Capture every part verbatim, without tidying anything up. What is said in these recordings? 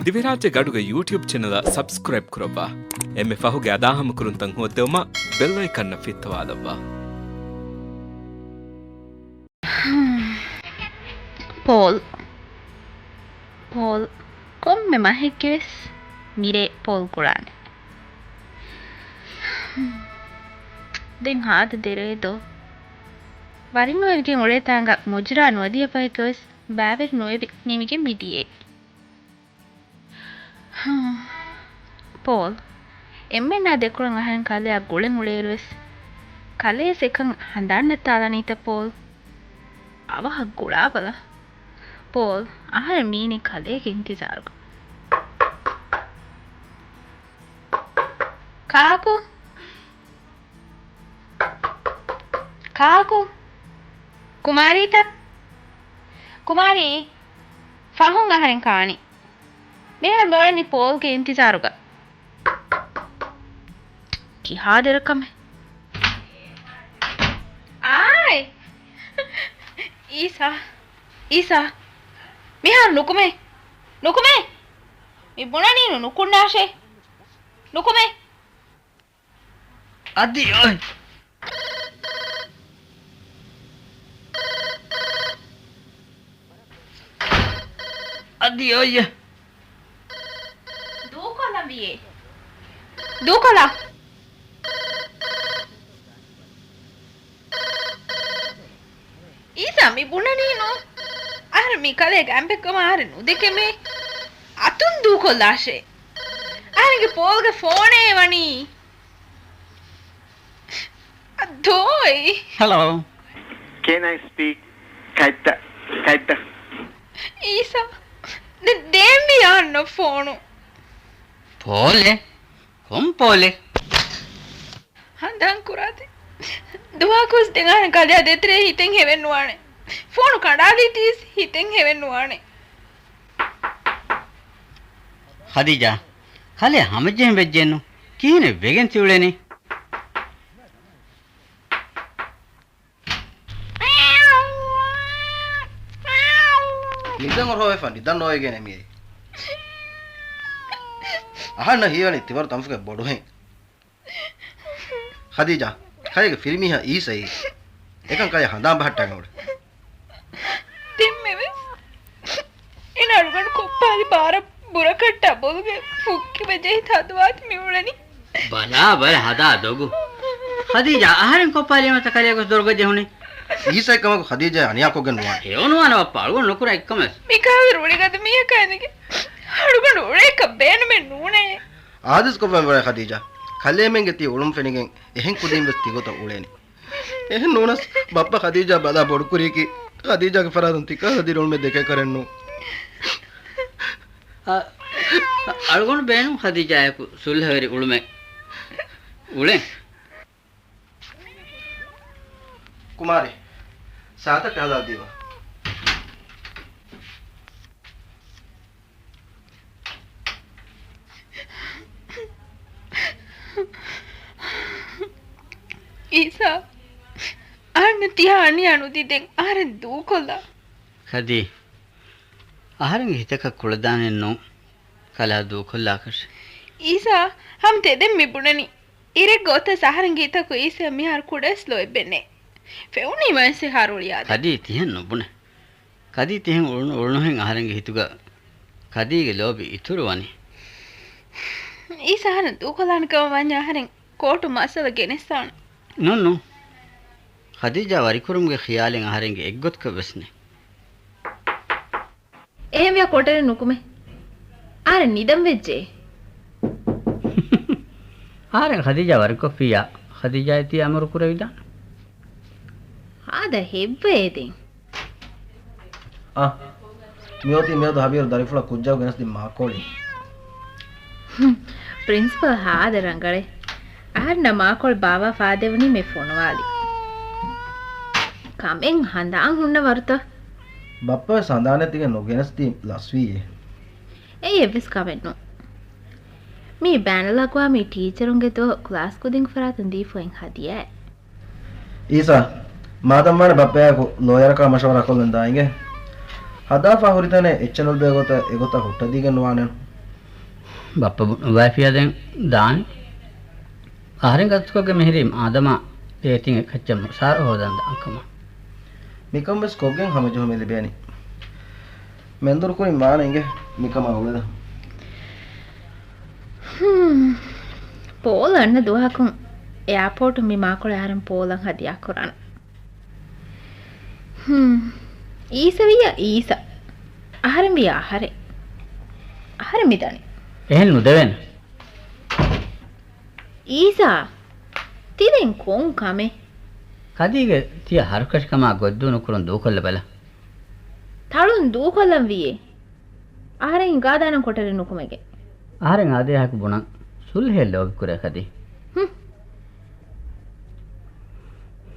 ދިވެހިރާއްޖޭގެ އަޑުގެ ޔޫޓިއުބް ޗެނަލަށް ސަބްސްކްރައިބް ކުރައްވާ. އެންމެ ފަހުގެ އަދާހަމަކުރުންތައް ހޯއްދެވުމަށް ބެލް އައިކަންއަށް ފިއްތަވާލައްވާ. ޕޯލް. ޕޯލް. ކޮންމެ މަހެއްގެވެސް މިރޭ ޕޯލް ގުޅާނެ. ދެން ހާދަ ދެރައެއް ދޯ. ވަރިނުވެވިގެން އުޅޭ ތާނގަ މުޖުރާ ނުވަދިޔަ ފަހެއްގަވެސް ބައިވެރި ނުވެވި ނިމިގެން މި ދިޔައީ. ޕޯލް. އެންމެންނާ ދެކޮޅަށް އަހަރެން ކަލެއާ ގުޅެން އުޅޭއިރުވެސް، ކަލޭސް އެކަން ހަނދާން ނައްތާލަނީތަ ޕޯލް؟ އަވަހަށް ގުޅާބަލަ. ޕޯލް، އަހަރެން މީނީ ކަލޭގެ އިންތިޒާރުގަ. ކާކު؟ ކާކު؟ ކުމާރީތަ؟ ކުމާރީ، ފަހުން އަހަރެން ކާނީ. މިހާރު މިއުޅެނީ ޕޯލްގެ އިންތިޒާރުގަ. ކިހާ ދެރަ ކަމެއް؟ އާއި! އީސާ! އީސާ! މިހާރު ނުކުމޭ! ނުކުމޭ! މި ބުނަނީނު ނުކުންނާށޭ! ނުކުމޭ! އަދި އޮތް. އަދި އޮތް. ދޫކޮށްލަން ވިޔޭ. ދޫކޮށްލާ. އީސާ މި ބުނަނީނު. އަހަރެން މި ކަލޭގެ އަނބެއްކަމާ އަހަރެން ނުދެކެމޭ. އަތުން ދޫކޮށްލާށޭ. އަހަރެންގެ ޕޯލްގެ ފޯނޭ ވަނީ. އައްދޯއި. ހެލޯ. Can I speak? ކައްތަ، ކައްތަ. އީސާ، ދެ-، ދޭންވީ އަހަންނަށް ފޯނު. ޕޯލެއް؟ ކޮން ޕޯލެއް؟ ހަނދާން ކުރާތި. ދުވަހަކުވެސް ދެން އަހަން ކަލެއާ ދޭތެރޭ ހިތެއް ހެވެއް ނުވާނެ. ފޯނު ކަނޑާލީތީސް ހިތެއް ހެވެއް ނުވާނެ. ޚަދީޖާ، ކަލެއަށް ހަމަޖެހެން ވެއްޖެއެއްނު. ކިހިނެއް ވެގެން ތިއުޅެނީ؟ ނިދަން އޮރޮވެފަ ނިދަން ނޯވެގެނެ މިއައީ. އަހަންނަށް ހީވަނީ ތިވަރު ތަންފުކެއް ބޮޑުހެން. ޚަދީޖާ، ކަލޭގެ ފިރިމީހާ އީސައީ. އެކަން ކަލެ ހަނދާން ބަހައްޓަން އުޅެ. ދެންމެވެސް އޭނަ އަޅުގަނޑު ކޮއްޕާލި ބާރަށް ބުރަކަށްޓާ ބޮލުގެ ފުއްކިވެ ޖެހި ތަދުވާތި މިއުޅެނީ. ބަލާ ބަލަ ހަދާ ދޮގު. ޚަދީޖާ، އަހަރެން ކޮއްޕާލީމަތަ ކަލޭ ގޮސް ދޮރުގަ ޖެހުނީ؟ އީސައެއް ކަމަކު ޚަދީޖާ އަނިޔާކޮށްގެން ނުވާނެ. އެއޮނުވާނެ ބައްޕާ، އަޅުގަނޑު ނުކުރާ އެއްކަމެއް. މިކަހަލަ ރުޅިގަދަ މީހަކާ އިނދެގެން އަޅުގަނޑު އުޅޭކަށް ބޭނުމެއް ނޫނޭ. އާދޭސްކޮށްފައި ވަރަށް ޚަދީޖާ. ކަލޭމެންގެ ތި އުޅުން ފެނިގެން އެހެން ކުދީން ވެސް ތިގޮތަށް އުޅޭނެ. އެހެން ނޫނަސް ބައްޕަ ޚަދީޖާ ބަލާ ބޮޑުކުރީކީ ޚަދީޖާގެ ފަރާތުން ތިކަހަލަ ދިރިއުޅުމެއް ދެކޭކަށެއް ނޫން. އަ، އަޅުގަނޑު ބޭނުން ޚަދީޖާއެކު ސުލްހަވެރި އުޅުމެއް އުޅެން. ކުމާރި، ސާތަކަށް ހަލާ ދީވަ. އީސާ، އަހަންނަށް ތިހާ އަނިޔާ ނުދީ ދެން އަހަރެން ދޫކޮށްލާ. ޚަދީ، އަހަރެންގެ ހިތަކަށް ކުޅަދާނެއްނު ކަލާ ދޫކޮށްލާކަށެއް. އީސާ، ހަމަ ތެދެއް މި ބުނަނީ. އިރެއްގަ އޮތަސް އަހަރެންގެ ހިތަކު އީސައަށް މިހާރު ކުޑައިސް ލޯތްބެއް ނެތް. ފެއުނީމަވެސް އެހާ ރުޅިއާދެ. ކަދީ ތިހެން ނުބުނެ. ކަދީ ތިހެން އުޅުނު އުޅުނުހެން އަހަރެންގެ ހިތުގަ ކަދީގެ ލޯބި އިތުރު ވަނީ. އީސަ އަހަރެން ދޫކޮށްލާނެ ކަމަށް ވަންޏާ އަހަރެން ކޯޓު މައްސަލަ ގެނެއްސާނެ. ނޫން ނޫން. ޚަދީޖާ ވަރިކުރުމުގެ ޚިޔާލެއް އަހަރެންގެ އެއްގޮތަކަށް ވެސް ނެތް. އެހެންވިޔާ ކޮޓަރިން ނުކުމެ. އަހަރެން ނިދަން ވެއްޖެ. އަހަރެން ޚަދީޖާ ވަރިކޮށްފިއްޔާ، ޚަދީޖާ އެތީ އަމުރު ކުރެވިދާނެ. ހާދަ ހެއްވައޭ ދެން. އާ، މިއޮތީ މިއަދު ހަބީރު ދަރިފުޅަށް ކުއްޖާ ގެނެސްދިން މާކޮޅި. ޕްރިންސިޕަލް ހާދަ ރަނގަޅޭ. އަހަރެންނަށް މާކޮޅު ބާވާ ފާދެވުނީމޭ ފޮނުވާލި. ކަމެއް ހަނދާން ހުންނަ ވަރުތަ؟ ބައްޕަވެސް ހަނދާނެއް ތިގެން ނުގެނެސްދީ ލަސްވީއޭ. އެއީ އެއްވެސް ކަމެއް ނޫން. މީ ބޭނުލްއަގްވާމީ ޓީޗަރުންގެ ދުވަހު ކްލާސް ކުދިން ފަރާތުން ދީފައިން ހަދިޔާއެއް. އީސާ، މާދަންވާނެ ބައްޕަޔާއެކު ލޯޔަރަކާ މަޝްވަރާ ކޮށްލަން ދާއިނގޭ. ހަދާފާ ހުރިތަނެއް އެއްޗެއް ނުލިބޭ ގޮތަށް އެގޮތަށް ހުއްޓަދީގެން ނުވާނެ. ބައްޕަ ބުނުއްވައިފިއްޔާ ދެން ދާނީ. އަހަރެން ގަސްތުކޮށްގެން މިހިރީ އާދަމާ އޭތިން އެކައްޗަށް ސާރަ ހޯދަން ދާން ކަމަށް. މިކަން ވެސް ކޮށްގެން ހަމަޖެހުމެއް ލިބޭނީ. މެންދުރުކުރިން މާނަ އިނގޭ މިކަމާ އުޅެދާން. ހުން. ޕޯލް އަންނަ ދުވަހަކުން އެއާޕޯޓު މި މާކޮޅެއް އަހަރެން ޕޯލަށް ހަދިޔާ ކުރާނަން. ހުން. އީސަ ވިއްޔާ އީސަ. އަހަރެން ވިއްޔާ އަހަރެން. އަހަރެން މި ދަނީ. އެހެން ނުދެވޭނެ. އީސާ، ތި ދެން ކޮން ކަމެއް؟ ކަދީގެ ތިޔަ ހަރުކަށިކަމާ ގޮތްދޫ ނުކުރުން ދޫކޮށްލަބަލަ. ތަޅުން ދޫކޮށްލަން ވީއޭ. އަހަރެން ހިނގާދާނަން ކޮޓަރި ނުކުމެގެ. އަހަރެން އާދޭހަކު ބުނަން ސުލްހެއް ލޯބިކުރޭ ކަދީ. ހުން.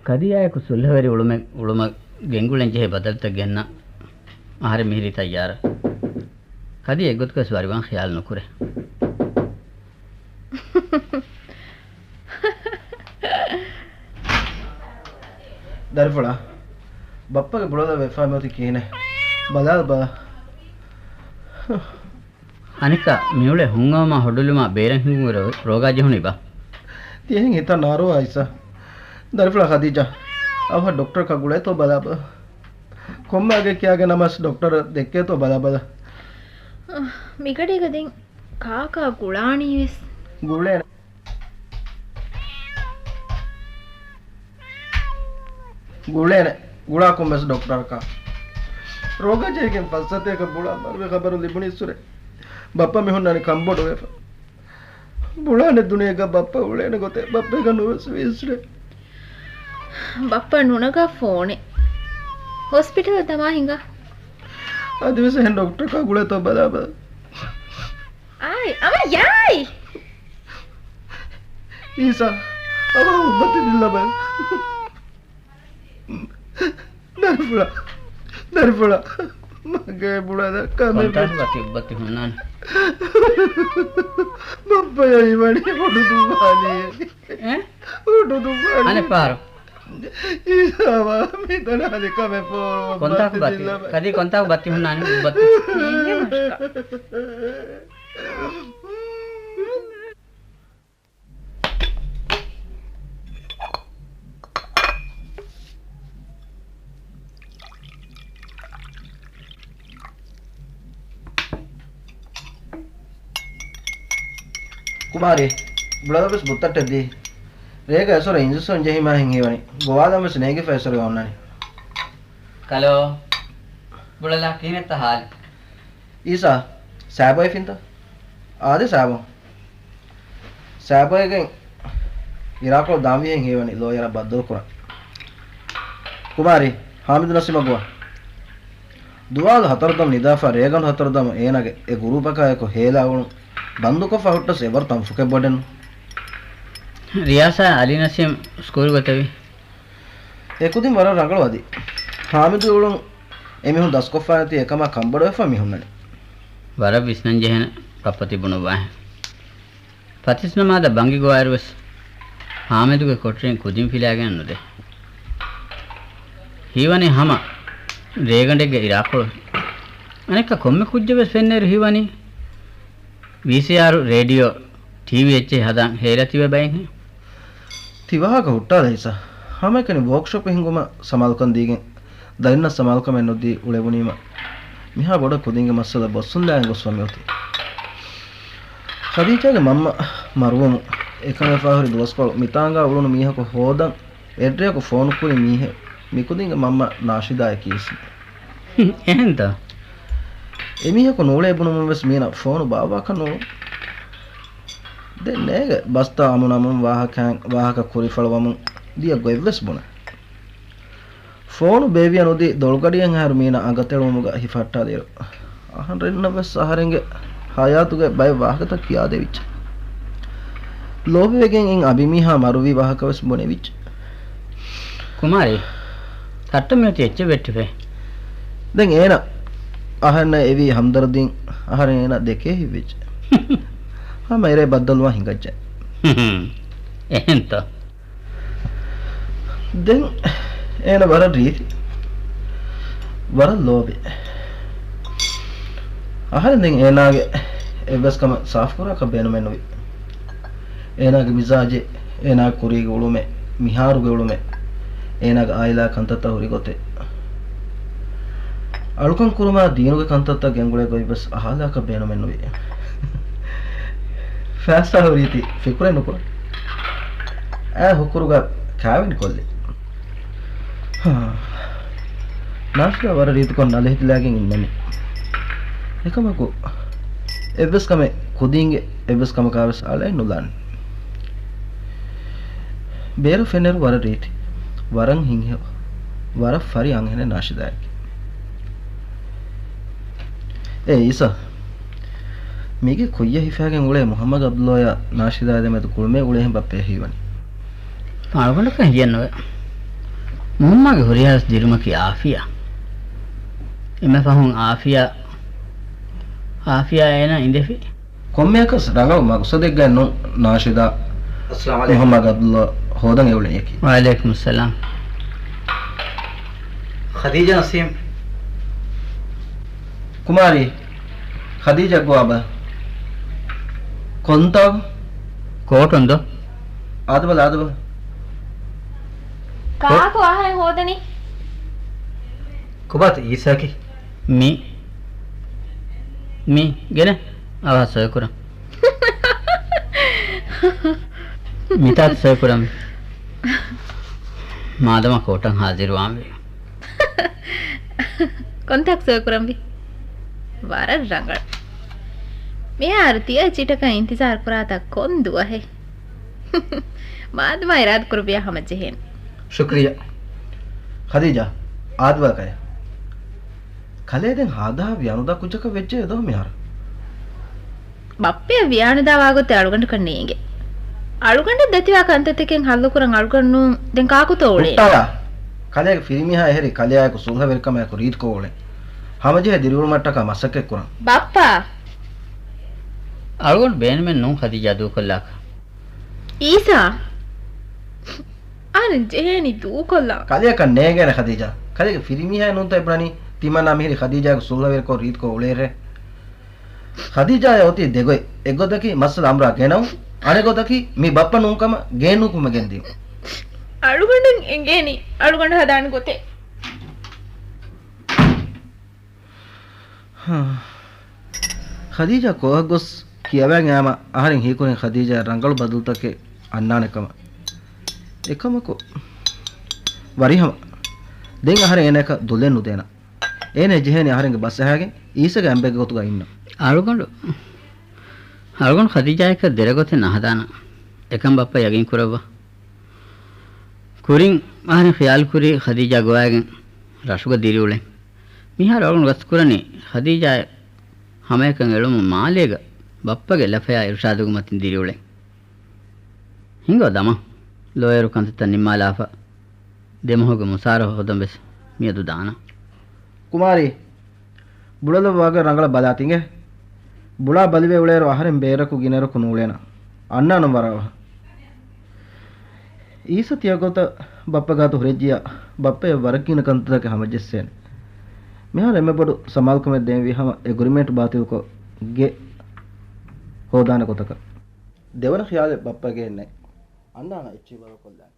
ކަދީއާއެކު ސުލްހަވެރި އުޅުމެއް، އުޅުމަށް ގެންގުޅެން ޖެހޭ ބަދަލުތައް ގެންނަން އަހަރެން މިހިރީ ތައްޔާރަށް. ކަދީ އެއްގޮތަކަސް ވަރިވަން ޚިޔާލު ނުކުރޭ. ދަރިފުޅާ، ބައްޕަގެ ބުޅަލަށް ވެފާ މިއޮތީ ކިހިނެއް؟ ބަލާލަބަލަ. އަނެއްކާ މިއުޅޭ ހުންއައުމާ ހޮޑުލުމާ ބޭރަށް ހިނގުމުގެ ރޯ-، ރޯގާ ޖެހުނީ ބާ؟ ތި އެހެން ހިތަށް ނާރުވާ އީސާ. ދަރިފުޅާ ޚަދީޖާ، އަވަހަށް ޑޮކްޓަރަކާ ގުޅޭތޯ ބަލާބަލަ. ކޮންމެ އަގެއް ކިޔާގެން ނަމަވެސް ޑޮކްޓަރަށް ދެއްކޭތޯ ބަލާބަލަ. މިގަޑީގަ ދެން ކާކާ ގުޅާނީވެސް؟ ގުޅޭނެ. ގުޅޭނެ. ގުޅާ ކޮންމެސް ޑޮކްޓަރަކާ. ރޯގާ ޖެހިގެން ފަސްސަތޭކަ ބުޅާ މަރުވި ޚަބަރު ލިބުނީއްސުރެ. ބައްޕަ މި ހުންނާނީ ކަންބޮޑުވެފަ. ބުޅާނެ ދުނިޔޭގަ ބައްޕަ އުޅޭނެ ގޮތެއް ބައްޕައިގަ ނުވެސް ވީއްސުރެ. ބައްޕަ ނުނަގާ ފޯނެއް. ހޮސްޕިޓަލަށް ދަމާ ހިނގާ. އަދިވެސް އެހެން ޑޮކްޓަރަކާ ގުޅޭތޯ ބަލާބަލަ. އާއި، އަވަ ޔާއި. އީސާ، އަވަ އުއްބަތި ދިއްލަބަލަ. ދަރިފުޅާ، ދަރިފުޅާ. މަގޭ ބުޅަލަށް ކަމެއް ކޮންތާކު ވެއްޖެ. ބަތި އުއްބަތި ހުންނާނެ. ބައްޕަޔަށް ހީވަނީ ހުޑު ދުއްވާލީ. އެ؟ ހުޑު ދުއްވާލީ. އަނެއް ފަހަރު. އީސާ ވާ މިތަނަށް އަދި ކަމެއް ފޯރު ކޮންތާކު ބަތި؟ ކަދީ ކޮންތާކު ބަތި ހުންނާނެ އުއްބަތި؟ އެނގޭ މަށަކަށް. ކުމާރީ، ބުޅަލަށްވެސް ބުއްތައްޓެއް ދީ. ރޭގަ އެސޮރަ އިންޖެކްޝަން ޖެހީމާ ހިނގިވަނީ. ގޮވާލަންވެސް ނޭނގިފަ އެސޮރަ އޮންނަނީ. ކަލޯ، ބުޅަލާ ކިހިނެއްތަ ހާލު؟ އީސާ، ސާބޯ އެފިންތަ؟ އާދެ ސާބޯ. ސާބޯގެ އިރާކޮޅު ދާންވީހެން ހީވަނީ ލޯޔަރަށް ބައްދަލުކުރަން. ކުމާރީ، ހާމިދު ނަސީމަށް ގޮވާ. ދުވާލު ހަތަރުދަމު ނިދާފަ ރޭގަނޑު ހަތަރުދަމު އޭނާގެ އެ ގުރޫޕަކާއެކު ހޭލާ އުޅުން ބަންދުކޮށްފަ ހުއްޓަސް އެވަރު ތަންފުކެއް ބޮޑެއްނު. ރިޔާސާ އަލީ ނަސީމް ސްކޫލް ގޮތެވި. އެކުދިން ވަރަށް ރަނގަޅު އަދި. ހާމިދު އުޅުން އެމީހުން ދަސްކޮށްފާނެތީ އެކަމާ ކަންބޮޑުވެފަ މި ހުންނަނީ. ވަރަށް ވިސްނަން ޖެހޭނެ ބައްޕަ ތިބުނު ވާހެން. ފަތިސް ނަމާދަށް ބަންގި ގޮވާއިރުވެސް ހާމިދުގެ ކޮޓަރިން ކުދިން ފިލާގެން ނުދޭ. ހީވަނީ ހަމަ ރޭގަނޑެއްގެ އިރާކޮޅު. އަނެއްކާ ކޮންމެ ކުއްޖެއް ވެސް ފެންނައިރު ހީވަނީ ވީސީއާރު، ރޭޑިއޯ، ޓީވީ އެއްޗެއް ހަދާން ހޭލަތިބޭ ބައެއްހެން. ތި ވާހަކަ ހުއްޓާލަ އީސާ. ހަމައެކަނި ވޯކްޝޮޕެއް ހިންގުމަށް ސަމާލުކަން ދީގެން، ދަރިންނަށް ސަމާލުކަމެއް ނުދީ އުޅެވުނީމަ، މިހާ ބޮޑަށް ކުދިންގެ މައްސަލަ ބޮއްސުންލާގެން ގޮސްފަ މިއޮތީ. ޚަދީޖާގެ މަންމަ މަރުވުމުން އެކަން ވެފާހުރި ދުވަސްކޮޅު މިތާނގާ އުޅުނު މީހަކު ހޯދަން އެއްރެއަކު ފޯނު ކުރި މީހެއް މިކުދިންގެ މަންމަ ނާޝިދާއަކީ އީސް. އެހެންތަ؟ އެމީހަކު ނޫޅޭ ބުނުމުން ވެސް މީނަ ފޯނު ބާއްވާކަށް ނޫޅު. ދެން ނޭގެ ބަސްތާ އަމުން އަމުން ވާހަކަ، ވާހަކަ ކުރިފަޅުވަމުން ދިޔަ ގޮތްވެސް ބުނެ. ފޯނު ބޭއްވިޔަ ނުދީ ދޮޅުގަޑިއެއްހާއިރު މީނަ އަނގަތެޅުވުމުގަ ހިފަހައްޓާލިއިރު، އަހަރެންނަށްވެސް އަހަރެންގެ ހަޔާތުގެ ބައެއް ވާހަކަތައް ކިޔާދެވިއްޖެ. ލޯބިވެގެން އިން އަނބިމީހާ މަރުވި ވާހަކަވެސް ބުނެވިއްޖެ. ކުމާރީ، ތައްޓަ މިއޮތީ އެއްޗެއް ވެއްޓިފައި. ދެން އޭނަ އަހަންނަށް އެވީ ހަމްދަރުދީން އަހަރެން އޭނަ ދެކޭ ހިތްވެއްޖެ. ހަމަ އެރޭ ބައްދަލުވާ ހިނގައްޖެ. އެހެންތަ؟ ދެން އޭނަ ވަރަށް ރީތި، ވަރަށް ލޯބި. އަހަރެން ދެން އޭނާގެ އެއްވެސް ކަމެއް ސާފުކުރާކަށް ބޭނުމެއްނުވި. އޭނާގެ މިޒާޖެއް، އޭނާގެ ކުރީގެ އުޅުމެއް، މިހާރުގެ އުޅުމެއް، އޭނާގެ އާއިލާ ކަންތައްތައް ހުރި ގޮތެއް، އަޅުކަން ކުރުމާ ދީނުގެ ކަންތައްތައް ގެންގުޅޭ ގޮތްވެސް އަހާލާކަށް ބޭނުމެއްނުވި. ފައިސާ ހުރީތީ ފިކުރެއް ނުކުރަން. އައި ހުކުރުގަ ކާވެނި ކޮށްލި. ހާ. ނާޝިދާ ވަރަށް ރީތިކޮށް ނަލަ ހިތިލާގެން އިންނަނީ. އެކަމަކު، އެއްވެސް ކަމެއް ކުދީންގެ އެއްވެސް ކަމަކާވެސް އަޅައެއް ނުލާނެ. ބޭރަށް ފެންނައިރު ވަރަށް ރީތި. ވަރަށް ހިތްހެޔޮ. ވަރަށް ފަރި އަންހެނެއް ނާޝިދާއެކޭ. އޭ އީސާ، މީގެ ކުއްޔަށް ހިފާގެން އުޅޭ މުހައްމަދު އަބްދުﷲ އާ ނާޝިދާ ދެމެދު ގުޅުމޭ އުޅޭހެން ބައްޕަޔަށް ހީވަނީ. އަޅުގަނޑަކަށް ހިޔެއްނުވޭ. މުހައްމާގެ ހުރިހާވެސް ދިރުމަކީ އާފިޔާ. އެންމެ ފަހުން އާފިޔާ، އާފިޔާ އޭނާ އިނދެފި. ކޮންމެއަކަސް ރަނގަޅު މަގުސަދެއްގައެއް ނޫން ނާޝިދާ. އައްސަލާމު ޢަލައިކުމް. މުހައްމަދު އަބްދުﷲ ހޯދަން އެއުޅެނީކީ. ވަޢަލައިކުމުއްސަލާމް. ޚަދީޖާ ނަސީމް. ކުމާރީ، ޚަދީޖާ ގޮވާބަ. ކޮންތާ؟ ކޯޓުން ދޯ؟ އާދަބަލަ، އާދަބަލަ. ކާކު އަހަރެން ހޯދަނީ؟ ކޮބާތަ އީސާކީ؟ މި، މި، ގެނެ، އަވަހަށް ސޮއިކުރަން. މިތާ ސޮއިކުރަން. މާދަމާ ކޯޓަށް ހާޒިރުވާންވީ. ކޮންތާކު ސޮއިކުރަންވީ؟ ވަރަށް ރަނގަޅު. މިހާރު ތިޔަ ޗިޓަކަށް އިންތިޒާރު ކުރާތާ ކޮން ދުވަހެއް؟ މާދަމާ އިރާދަކުރެއްވިޔާ ހަމަ ޖެހޭނެ. ޝުކްރިޔާ. ޚަދީޖާ، އާދަބަލަ ކަލޭ. ކަލޭ ދެން ހާދަހާ ވިޔާނުދާ ކުއްޖަކަށް ވެއްޖެ ދޯ މިހާރު. ބައްޕަޔަށް ވިޔާނުދާ ވާގޮތެއް އަޅުގަނޑަކަށް ނޭނގެ. އަޅުގަނޑަށް ދަތިވާ ކަންތައްތަކެއް ހައްލުކުރަން އަޅުގަނޑު ދެން ކާކުތޯ އުޅޭ؟ ހުއްޓާޔާ. ކަލޭގެ ފިރިމީހާ އެހެރީ ކަލެއާއެކު ސުލްހަވެރިކަމާއެކު ރީތިކޮށް އުޅެން. ހަމަޖެހޭ ދިރިއުޅުމަށްޓަކާ މަސައްކަތްކުރަން. ބައްޕާ! އަޅުގަނޑު ބޭނުމެއް ނޫން ޚަދީޖާ ދޫކޮށްލާކަށް. އީސާ! އަހަރެން ޖެހޭނީ ދޫކޮށްލާ. ކަލެއަކަށް ނޭނގޭނެ ޚަދީޖާ. ކަލޭގެ ފިރިމީހާ ނޫންތަ އެބުނަނީ ތިމަންނާ މިހިރީ ޚަދީޖާގެ ސުލްހަވެރިކޮށް ރީތިކޮށް އުޅޭއިރޭ. ޚަދީޖާއަށް އޮތީ ދެގޮތް. އެއްގޮތަކީ މައްސަލަ އަމްރާ ގެނައުން. އަނެއްގޮތަކީ މި ބައްޕަ ނޫންކަމަށް ގެއިން ނުކުމެގެން ދިޔުން. އަޅުގަނޑަށް އެނގޭނީ އަޅުގަނޑު ހަދާނެ ގޮތެއް. ޚަދީޖާ ކޯހަށް ގޮސް ކިޔަވައިގެން އައިމަ އަހަރެން ހީކުރިން ޚަދީޖާއަށް ރަނގަޅު ބަދަލުތަކެއް އަންނާނެ ކަމަށް. އެކަމަކު ވަރިހަމަ ދެން އަހަރެން އޭނައަކަށް ދުލެއް ނުދޭނަ. އޭނަ ޖެހޭނީ އަހަރެންގެ ބަސް އަހައިގެން އީސަގެ އަނބެއްގެ ގޮތުގަ އިންނަން. އަޅުގަނޑު، އަޅުގަނޑު ޚަދީޖާއަކަށް ދެރަގޮތެއް ނަހަދާނަން. އެކަން ބައްޕަ ޔަގީން ކުރައްވާ. ކުރިން އަހަރެން ޚިޔާލުކުރީ ޚަދީޖާ ގޮވައިގެން ރަށުގަ ދިރިއުޅެން. މިހާރު އަޅުގަނޑު ގަސްތުކުރަނީ ޚަދީޖާއަށް ހަމައެކަން އެޅުމުން މާލޭގަ ބައްޕަގެ ލަފަޔާ އިރުޝާދުގެ މަތިން ދިރިއުޅެން. ހިނގާ ދަމާ. ލޯޔަރު ކަންތައްތައް ނިންމާލާފަ، ދެމަހުގެ މުސާރަ ހޯދަން ވެސް މިއަދު ދާނަން. ކުމާރީ، ބުޅަލައްވާގެން ރަނގަޅަށް ބަލާތިނގޭ. ބުޅާ ބަލިވެ އުޅޭއިރު އަހަރެން ބޭރަކު ގިނައިރަކު ނޫޅޭނަ. އަންނާނަން ވަރަށް އަވަހަށް. އީސަ ތިޔަގޮތަށް ބައްޕަ ގާތު ހުރެއްޖިޔާ، ބައްޕަޔަށް ވަރަށް ގިނަ ކަންތައްތަކެއް ހަމަޖެއްސޭނެ. މިހާރު އެންމެ ބޮޑު ސަމާލުކަމެއް ދޭންވީ ހަމަ އެގްރިމެންޓް ބާތިލްކޮށް ގެ ހޯދާނެ ގޮތަކަށް. ދެވަނަ ޚިޔާލެއް ބައްޕަގެ އެއްނެއް. އަންނާނަ އެއްޗެއް ވަރު ކޮށްލާނެ.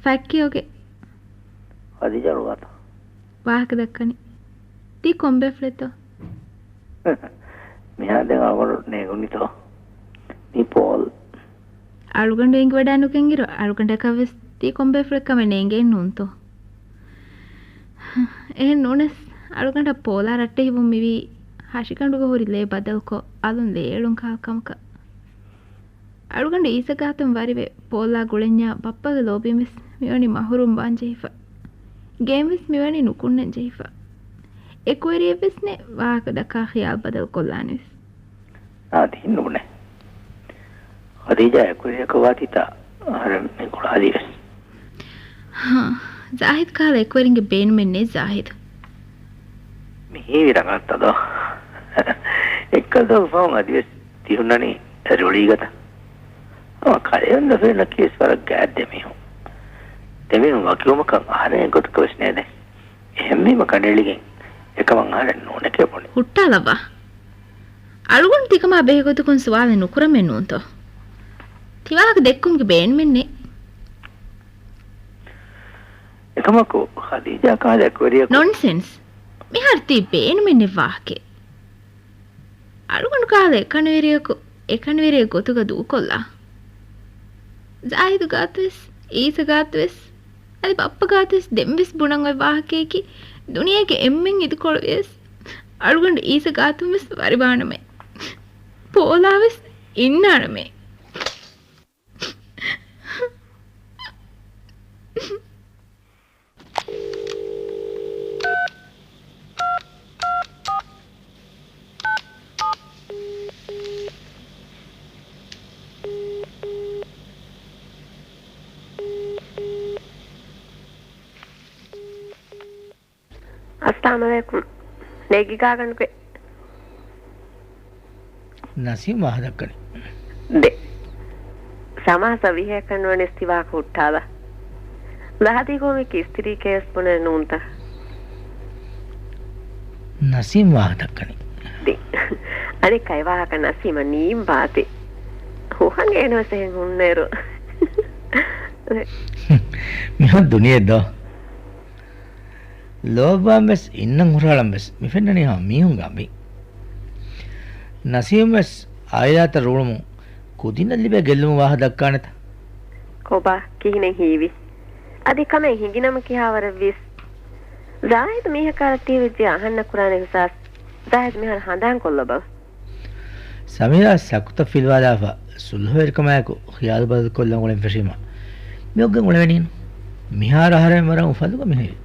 ފެއްކިޔޯގެ. ޚަދީޖާ ރުވާތަ؟ ވާހަކަ ދައްކަނީ. ތީ ކޮންބޭފުޅެއްތޯ؟ މިހާ ދެން އަޅުގަނޑު ނޭނގުނީތޯ؟ މީ ޕޯލް. އަޅުގަނޑު އެނގިވަޑާ ނުގެންއިރު، އަޅުގަނޑަކަށްވެސް ތީ ކޮންބޭފުޅެއްކަމެއް ނޭނގޭން ނޫންތޯ؟ އެހެން ނޫނަސް، އަޅުގަނޑަށް ޕޯލާ ރައްޓެހިވުން މިވީ ހަށިގަނޑުގަ ހުރި ލޭ ބަދަލުކޮށް، އަލުން ލޭ އެޅުން ކަހަލަ ކަމަކަށް. އަޅުގަނޑު އީސަ ގާތުން ވަރިވެ ޕޯލާ ގުޅެންޏާ ބައްޕަގެ ލޯބިންވެސް މިވަނީ މަހުރޫމް ވާން ޖެހިފަ. ގެއިންވެސް މިވަނީ ނުކުންނަން ޖެހިފަ. އެކުވެރިއެއްވެސް ނެތް ވާހަކަ ދައްކާ ޚިޔާލު ބަދަލު ކޮށްލާނެވެސް. އާދެ، ހިންނުބުނެ. ޚަދީޖާ އެކުވެރިޔަކަށް ވާތީތާ އަހަރެން މި ގުޅާލީވެސް. ހާ، ޒާހިދު ކަހަލަ އެކުވެރިންގެ ބޭނުމެއް ނެތް ޒާހިދު. މި ހީވީ ރަނގަޅަށްތަ ދޯ؟ އެއްކަލަ ދޯ ފަހުން އަދިވެސް ތިހުންނަނީ ރުޅީގަދަ. ހަމަ ކަލޭމެން ދެމީހުންނަކީވެސް ވަރަށް ގާތް ދެމީހުން. ދެމީހުން ވަކިވުމަކަށް އަހަރެން އެއްގޮތަކަށްވެސް ނޭދޭ. އެހެންވީމަ ކަނޑައެޅިގެން އެކަމަށް އަހަރެން ނޫނެކޭ ބުނި. ހުއްޓާލައްވާ. އަޅުގަނޑު ތިކަމާ ބެހޭގޮތަކުން ސުވާލެއް ނުކުރަމޭ ނޫންތޯ؟ ތިވާހަކަ ދެއްކުމުގެ ބޭނުމެއް ނެތް. އެކަމަކު ޚަދީޖާ ކަހަލަ އެކުވެރިޔަކު. ނޮންސެންސް. މިހާރު ތީ ބޭނުމެއް ނެތް ވާހަކައެއް. އަޅުގަނޑު ކަހަލަ އެކަނިވެރިޔަކު އެކަނިވެރިއެއް ގޮތުގަ ދޫކޮށްލާ. ޒާހިދު ގާތުވެސް، އީސަ ގާތުވެސް، އަދި ބައްޕަ ގާތުވެސް ދެންވެސް ބުނަން އޮތް ވާހަކަޔަކީ، ދުނިޔޭގެ އެންމެން އިދިކޮޅުވިޔަސް، އަޅުގަނޑު އީސަ ގާތުންވެސް ވަރިވާނަމޭ. ޕޯލާވެސް އިންނާނަމޭ. އައްސަލާމު ޢަލައިކުމް. ނޭގި ގާގަނޑުގެ. ނަސީމް ވާހަކަ ދައްކަނީ. ދެ. ސަމާސާ ވިހޭކަށް ނުވަނީސް ތި ވާހަކަ ހުއްޓާލާ. ލަހަދީ ގޮވަމެކި އިސްތިރީ ކޭސް ބުނެ ނޫންތަ؟ ނަސީމް ވާހަކަ ދައްކަނީ. ދި. އަނެއްކާ އެ ވާހަކަ ނަސީމަށް ނީން ވާތީ. ހުހަނގޭނުވެސް އެހެން ހުންނައިރު. މިހޮން ދުނިޔެއެއް ދޯ؟ ލޯބިވާން ވެސް އިންނަން ހުށަހަޅަން ވެސް މި ފެންނަނީ ހަމަ މީހުންގެ އަނބިން. ނަސީމް ވެސް އާއިލާތައް ރޫޅުމުން ކުދިންނަށް ލިބޭ ގެއްލުމުގެ ވާހަކަ ދައްކާނެތަ؟ ކޮބާ ކިހިނެއް ހީވީ؟ އަދި ކަމެއް ހިނގިނަމަ ކިހާވަރެއްވީސް؟ ޒާހިދު މީހަކާ ރައްޓެހިވެއްޖެ އަހަންނަށް ކުރާނެ އިހުސާސް. ޒާހިދު މިހާރު ހަނދާން ކޮށްލަބަލަ. ސަމީރާ ސަކުތަށް ފިލުވާލާފަ، ސުލްހުވެރިކަމާއެކު ޚިޔާލު ބަދަލުކޮށްލަން އުޅެން ފެށީމަ، މިއޮއްގެން އުޅެވެނީނު. މިހާރު އަހަރެން ވަރަށް އުފަލުގަ މިހެން.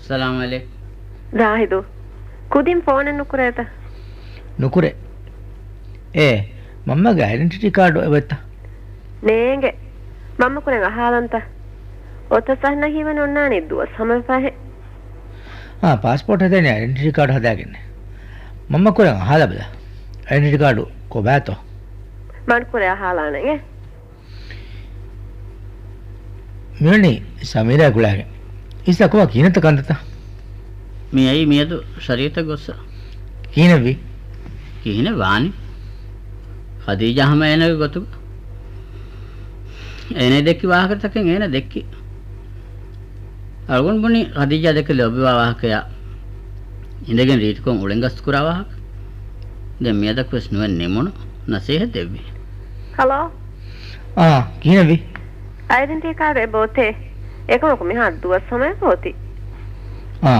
ސަލާމް ޢަލައިކުމް. ޒާހިދު، ކުދިން ފޯނެއް ނުކުރޭތަ؟ ނުކުރޭ. އޭ، މަންމަގެ އައިޑެންޓިޓީ ކާޑު އެބައޮތްތަ؟ ނޭނގެ. މަންމަ ކުރެން އަހާލަންތަ؟ އޮތަސް އަހަންނަށް ހީވަނީ އޮންނާނީ ދުވަސް ހަމަވެފަހެ. އާ، ޕާސްޕޯޓް ހެދޭނީ އައިޑެންޓިޓީ ކާޑު ހަދާގެންނޭ. މަންމަ ކުރެން އަހާލަބަލަ. އައިޑެންޓިޓީ ކާޑު ކޮބާތޯ؟ މަން ކުރެ އަހާލާނެ އޭ. މިވަނީ ސަމީރާ ގުޅާގެން. އީސާ ކޮބާ ކިހިނެއްތަ ކަންތައްތައް؟ މި އައީ މިއަދު ޝަރީއަތަށް ގޮއްސަ. ކިހިނެއްވީ؟ ކިހިނެއް ވާނީ؟ ޚަދީޖާ ހަމަ އޭނާގެ ގޮތުގަ. އޭނާ ދެއްކި ވާހަކަތަކެއް އޭނާ ދެއްކި. އަޅުގަނޑު ބުނީ ޚަދީޖާ ދެކެ ލޯބިވާ ވާހަކަޔާ އިނދެގެން ރީތިކޮށް އުޅެން ގަސްތުކުރާ ވާހަކަ. ދެން މިއަދަކުވެސް ނުވެ ނިމުނު ނަސޭހަތް ދެއްވި. ހަލޯ. އާ، ކިހިނެއްވީ؟ އައިޑެންޓިޓީ ކާޑު އެބައޮތޭ. އެކަމަކު މިހާރު ދުވަސް ހަމަ އެބައޮތީ. އާ،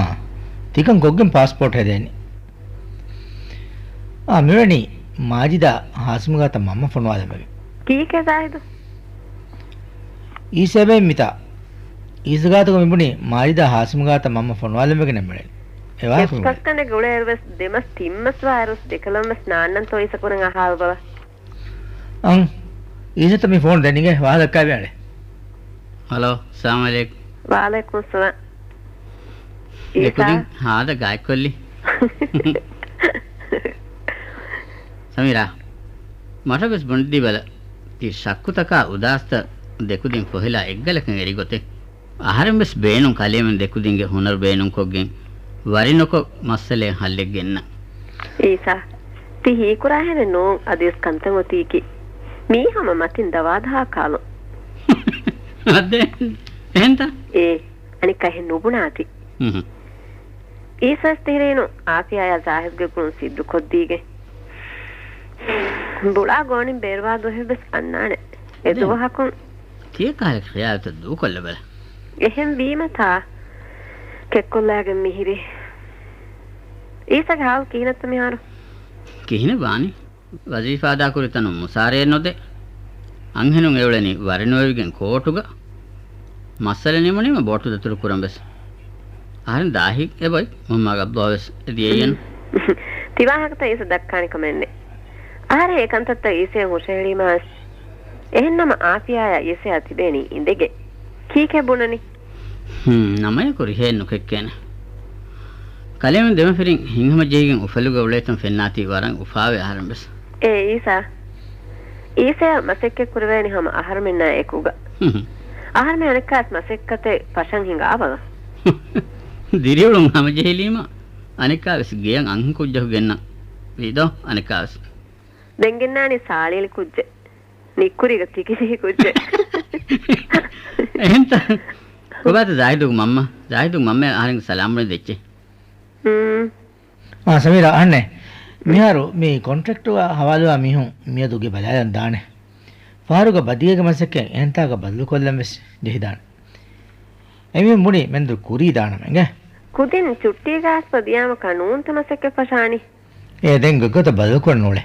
ތިކަން ކޮށްގެން ޕާސްޕޯޓް ހެދޭނީ. އާ، މިވަނީ މާޖިދާ ހާސިމްގާތަށް މަންމަ ފޮނުވާލަން ވެގެން. ކީކޭ ޒާހިދު؟ އީސާ އެބައިން މިތާ. އީސާ ގާތުގަ މިބުނީ މާޖިދާ ހާސިމްގާތަށް މަންމަ ފޮނުވާލަން ވެގެން މިއުޅެނީ. އެވާހަކަ އެއްކަސްކަނޑެއްގެ އުޅޭއިރުވެސް ދެމަސް ތިންމަސް ވާއިރުވެސް ދެކަލަންވެސް ނާންނަންތޯ އީސާ ކުރެން އަހާލަބަލަ. އަން، އީސަތަ މި ފޯނު ދެން އިނގޭ ވާހަކަ ދައްކާ ބޭނުން. ހަލޯ، ސަލާމް ޢަލައިކުމް. ވަޢަލައިކުމް ސަލާމް. ދެކުދިން އީސާ. ހާދަ ގާތްކޮށްލި. ސަމީރާ، މަށަށްވެސް ބުނެދީބަލަ، ތި ޝައްކުތަކާ އުދާސްތައް ދެކުދިން ފޮހެލާ އެއްގަލަކަށް އެރިގޮތެއް. އަހަރެންވެސް ބޭނުން ކަލޭމެން ދެކުދިންގެ ހުނަރު ބޭނުންކޮށްގެން ވަރިނުކޮށް މައްސަލައެއް ހައްލެއް ގެންނަން. އީސާ، ތި ހީކުރާހެނެއް ނޫން އަދިވެސް ކަންތައް އޮތީކީ. މީ ހަމަ މަތިން ދަވާދަހާ ކާލުން. އަދެ، އެހެންތަ؟ އޭ، އަނެއްކާ އެހެން ނުބުނާތި. ހުން. އީސާ ވެސް ތިހިރީނު އާފިޔާޔާ ޒާހިދުގެ ގުޅުން ސިއްރުކޮށްދީގެން. ބުޅާ ގޯނިން ބޭރުވާ ދުވަހެއްވެސް އަންނާނެ. އެ ދެން ދުވަހަކުން ތިޔަ ކަހަލަ ޚިޔާލުތައް ދޫކޮށްލަބަލަ. އެހެން ވީމަތާ ކެއްކޮށްލާގެން މިހިރީ. އީސާގެ ހާލު ކިހިނެއްތަ މިހާރު؟ ކިހިނެއް ވާނީ؟ ވަޒީފާ އަދާކުރި ތަނުން މުސާރައެއް ނުދޭ. އަންހެނުން އެއުޅެނީ ވަރިނުވެވިގެން ކޯޓުގަ. މައްސަލަ ނިމުނީމަ ބޯޓު ދަތުރު ކުރަން ވެސް. އަހަރެން ދާހި އެބައޮތް މުހައްމާގެ އަބްދުﷲ ވެސް އެ ދިޔައީއެއްނު. ތިވާހަކަތައް އީސަ ދައްކާނެ ކަމެއްނެއް. އަހަރެން އެ ކަންތައްތައް އީސައަށް ހުށަހެޅީމާ ވެސް. އެހެންނަމަ އާފިޔާޔާ އީސަޔާ ތިބޭނީ އިނދެގެން. ކީކޭ ބުނަނީ؟ ހުން، ނަމަޔަކު ރިހައެއް ނުކެއްކޭނެ. ކަލޭމެން ދެމަފިރިން ހިތްހަމަޖެހިގެން އުފަލުގަ އުޅޭތަން ފެންނާތީ ވަރަށް އުފާވޭ އަހަރެން ވެސް. އޭ އީސާ، އީސަޔަށް މަސައްކަތް ކުރެވޭނީ ހަމަ އަހަރުމެންނާ އެކުގަ. ހުން. އަހަރުމެން އަނެއްކާވެސް މަސައްކަތެއް ފަށަން ހިނގާ ބަލަ. ދިރިއުޅުން ހަމަޖެހިލީމަ އަނެއްކާވެސް ގެޔަށް އަންހެން ކުއްޖަކު ގެންނަން ވީދޯ އަނެއްކާވެސް. ދެން ގެންނާނީ ސާޅީލި ކުއްޖެއް. ނިއްކުރީގަ ކިކިސިހި ކުއްޖެއް. އެހެންތަ؟ ކޮބާތަ ޒާހިދުގެ މަންމަ؟ ޒާހިދުގެ މަންމަ އަހަރެން ސަލާމް ބުނެ ދެއްޗޭ. ހުން. އާ، ސަމީރާ، އަހަންނޭ. މިހާރު މި ކޮންޓްރެކްޓުގަ ހަވާލުވާ މީހުން މިއަދު ގެ ބަލާލަން ދާނެ. ފަހަރުގަ ބަދިގޭގެ މަސައްކަތް އެހެންތާކަށް ބަދަލުކޮށްލަން ވެސް ޖެހިދާނެ. އެމީހުން ބުނީ މެންދުރު ކުރީ ދާނަމަ އިނގޭ. ކުދިން ޗުއްޓީގަ އަސްފަ ދިޔާމަކާ ނޫންތަ މަސައްކަތް ފަށާނީ؟ އޭ ދެން ގޮތްގޮތަށް ބަދަލުކުރަން އުޅޭ.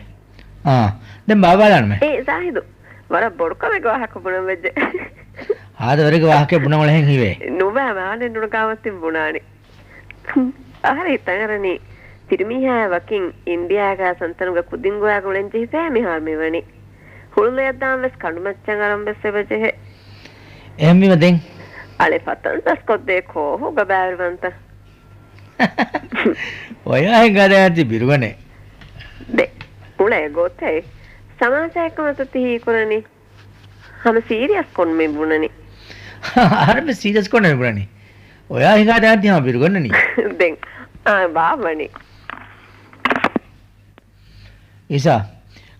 އާ، ދެން ބާވާލާނަމޭ. އޭ ޒާހިދު، ވަރަށް ބޮޑު ކަމެއްގެ ވާހަކަ ބުނަން ވެއްޖެ. ހާދަ ވަރެއްގެ ވާހަކައެއް ބުނަން އުޅެހެން ހީވޭ. ނުބައި މާނެ ނުނަގާމަތިން ބުނާނެ. އަހަރެން ހިތަށް އަރަނީ، ފިރިމީހާޔާ ވަކިން އިންޑިޔާގަ ސަންތަނުގަ ކުދިން ގޮވާގެ އުޅެން ޖެހިފައި މިހާރު މިވަނީ. ހުޅުލަޔަށް ދާން ވެސް ކަނޑުމައްޗަށް އަރަން ވެސް އެބަ ޖެހޭ. އެހެންވީމަ ދެން؟ އަޅެ ފަތަން ދަސްކޮށްދޭ ކޯހުގަ ބައިވެރިވަންތަ؟ އޮޔާ ހިނގާދާތި ބިރުގަނެ. ދެ، އުޅޭ ގޮތެއް. ސަމާސާއެއްކަމަށް ތި ހީކުރަނީ. ހަމަ ސީރިއަސްކޮށް މި ބުނަނީ. އަހަރެން ސީރިއަސްކޮށް ނަމެ ބުނަނީ. އޮޔާ ހިނގާދާން ތި ހަމަ ބިރުގަންނަނީ. ދެން، އާ، ބާވަނީ. އީސާ،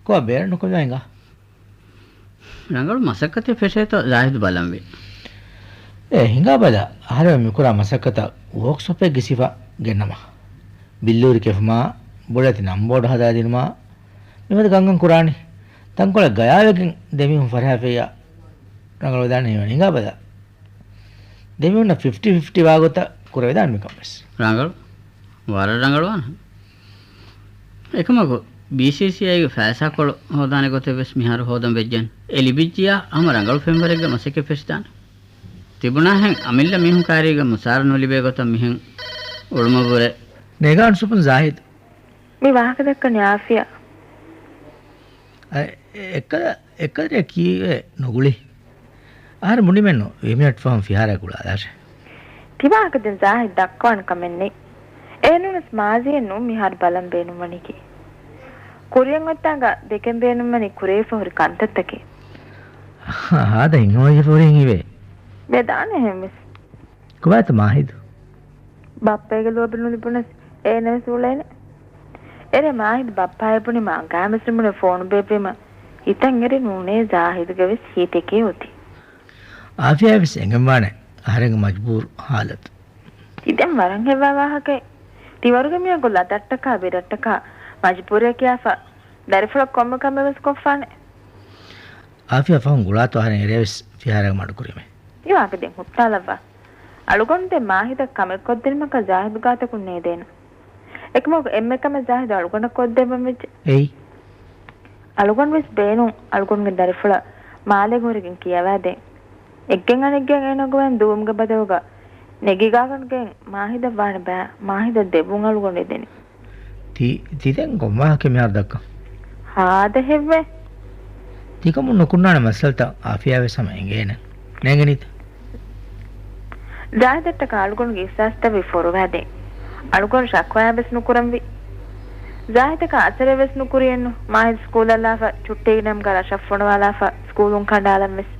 ކޮބާ ބޭރަށް ނުކޮށްލާ ހިނގާ؟ ރަނގަޅު މަސައްކަތެއް ފެށޭތޯ ޒާހިދު ބަލަންވީ. އޭ ހިނގާ ބަލަ، އަހަރެން މިކުރާ މަސައްކަތަށް ވޯކްޝޮޕެއްގެ ސިފަ ގެންނަމަ. ބިއްލޫރި ކެފުމާ، ބޮޑެތި ނަންބޯޑު ހަދާދިނުމާ، މިފަދަ ކަންކަން ކުރާނީ. ތަންކޮޅެއް ގަޔާވެގެން ދެމީހުން ފަށާފައި ރަނގަޅުވެދާނެ ހީވަނީ. ހިނގާ ބަލަ. ދެމީހުންނަށް ފިފްޓީ ފިފްޓީ ވާގޮތަށް ކުރެވިދާނެ މިކަން ވެސް. ރަނގަޅު. ވަރަށް ރަނގަޅުވާނެ. އެކަމަކު، ބީސީސީއައިގެ ފައިސާކޮޅު ހޯދާނެ ގޮތެއް ވެސް މިހާރު ހޯދަން ވެއްޖެން. އެ ލިބިއްޖިޔާ ހަމަ ރަނގަޅު ފެންވަރެއްގެ މަސައްކަތް ފެށިދާނެ. ތިބުނާހެން އަމިއްލަ މީހުން ކާރީގަ މުސާރަ ނުލިބޭ ގޮތަށް މިހެން އުޅުމަށްވުރެ. ނޭގާން ސުޕުން ޒާހިދު. މި ވާހަކަ ދައްކަނީ އާފިޔާ. އަ، އެ-، އެއްކަލަ-، އެއްކަލަ ކީއްވެ ނުގުޅި؟ އަހަރެން ބުނިމެއްނު، ވީހަ މިނެޓް ފަހުން ފިހާރައަށް ގުޅާލާށޭ. ތިވާހަކަ ދެން ޒާހިދް ދައްކަވާނެ ކަމެއް ނެތް. އެހެންނޫނަސް މާޒީއެއްނު މިހާރު ބަލަން ބޭނުންވަނީކީ. ކުރިއަށް އޮތްތާނގަ ދެކެން ބޭނުންވަނީ ކުރެވިފަ ހުރި ކަންތައްތަކެއް. ހާދަ ހިތްހަމަވެފަ ހުރިހެން ހީވޭ. ވެދާނެ އެހެންވެސް. ކޮބާތަ މާހިދު؟ ބައްޕައިގެ ލޯބި ނުލިބުނަސް އޭނަވެސް އުޅޭނެ. އެރޭ މާހިދު ބައްޕައާ ބުނި މާ ގާމިސް ނިމުނެ ފޯނު ބޭއްވީމަ ހިތަށް އެރި ނޫނޭ ޒާހިދުގެ ވެސް ހިތެކޭ އޮތީ. އާފިޔާ ވެސް އެނގެންވާނެ އަހަރެންގެ މަޖުބޫރު ހާލަތު. ތިދެން ވަރަށް ހެއްވާ ވާހަކައެއް. ތިވަރުގެ މީހަކު ލަދައްޓަކާ ބިރައްޓަކާ މަޖުބޫރިއެއް ކިޔާފަ ދަރިފުޅަށް ކޮންމެ ކަމެއް ވެސް ކޮށްފާނެ. އާފިޔާ ފަހުން ގުޅާތޯ އަހަރެން އެރޭވެސް ފިހާރައަށް މަޑުކުރީމޭ. ތި ވާހަކަ ދެން ހުއްޓާލައްވާ. އަޅުގަނޑު ދެން މާހިދަށް ކަމެއް ކޮށްދިނުމަކަށް ޒާހިދު ގާތަކުން ނޭދޭނަ. އެކަމަކު އެންމެ ކަމެއް ޒާހިދު އަޅުގަނޑަށް ކޮށްދެއްވަން ވެއްޖެ. އެއް. އަޅުގަނޑު ވެސް ބޭނުން އަޅުގަނޑުގެ ދަރިފުޅަށް މާލެ ހުރެގެން ކިޔަވާދޭން. އެއްގެން އަނެއްގެން އޭނަގެ ވައިން ދުވުމުގެ ބަދަލުގަ ނެގިގާގަނޑުގެން މާހިދަށް ވާނެ ބައި، މާހިދަށް ދެއްވުން އަޅުގަނޑު އެދެނީ. ތި، ތި ދެން ކޮން ވާހަކަ މިހާރު ދައްކަން؟ ހާދަ ހެއްވެ؟ ތިކަމުން ނުކުންނާނެ މައްސަލަތައް އާފިޔާ ވެސް ހަމަ އެނގޭނެ. ނޭނގެނީތަ؟ ޒާހިދަށްޓަކާ އަޅުގަނޑުގެ އިހްސާސްތައް ވީ ފޮރުވާދޭން. އަޅުގަނޑު ޝަކުވާ ވެސް ނުކުރަންވީ. ޒާހިދަކާ އަސަރެއް ވެސް ނުކުރިއެއްނު. މާހިދު ސްކޫލަށް ލާފަ، ޗުއްޓީގެ ނަމުގަ ރަށަށް ފޮނުވާލާފަ، ސްކޫލުން ކަނޑާލަން ވެސް.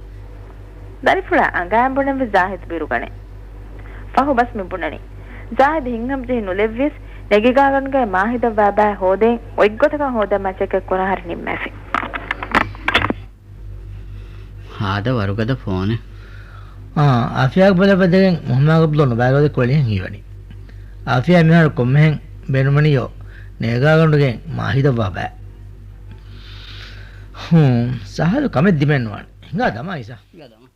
ދަރިފުޅާ އަނގައިން ބުނެން ވެސް ޒާހިދު ބިރުގަނެ. ފަހު ބަސް މި ބުނަނީ. ޒާހިދު ހިތްހަމަޖެހި ނުލެއްވިޔަސް، ނެގިގާގަނޑުގައި މާހިދަށް ވާ ބައި ހޯދޭން، އޮތްގޮތަކަށް ހޯދަން މަސައްކަތް ކުރާ ހަރަ ނިންމާފި. ހާދަ ވަރުގަދަ ފޯނެއް. އާ، އާފިޔާގެ ބަލަށް ވަދެގެން މުހައްމާގެ ބްލޯ ނުބައިގަދަ ކުޅެނިހެން ހީވަނީ. އާފިޔާ މިހާރު ކޮންމެހެން ބޭނުންވަނީޔޯ، ނޭގާގަނޑުގެ މާހިދަށް ވާ ބައި. ހޫނ، ސަހަލު ކަމެއް ދިމެއްނުވާނެ. ހިނގާ ދަމާ އީސާ. ހިނގާ ދަމާ.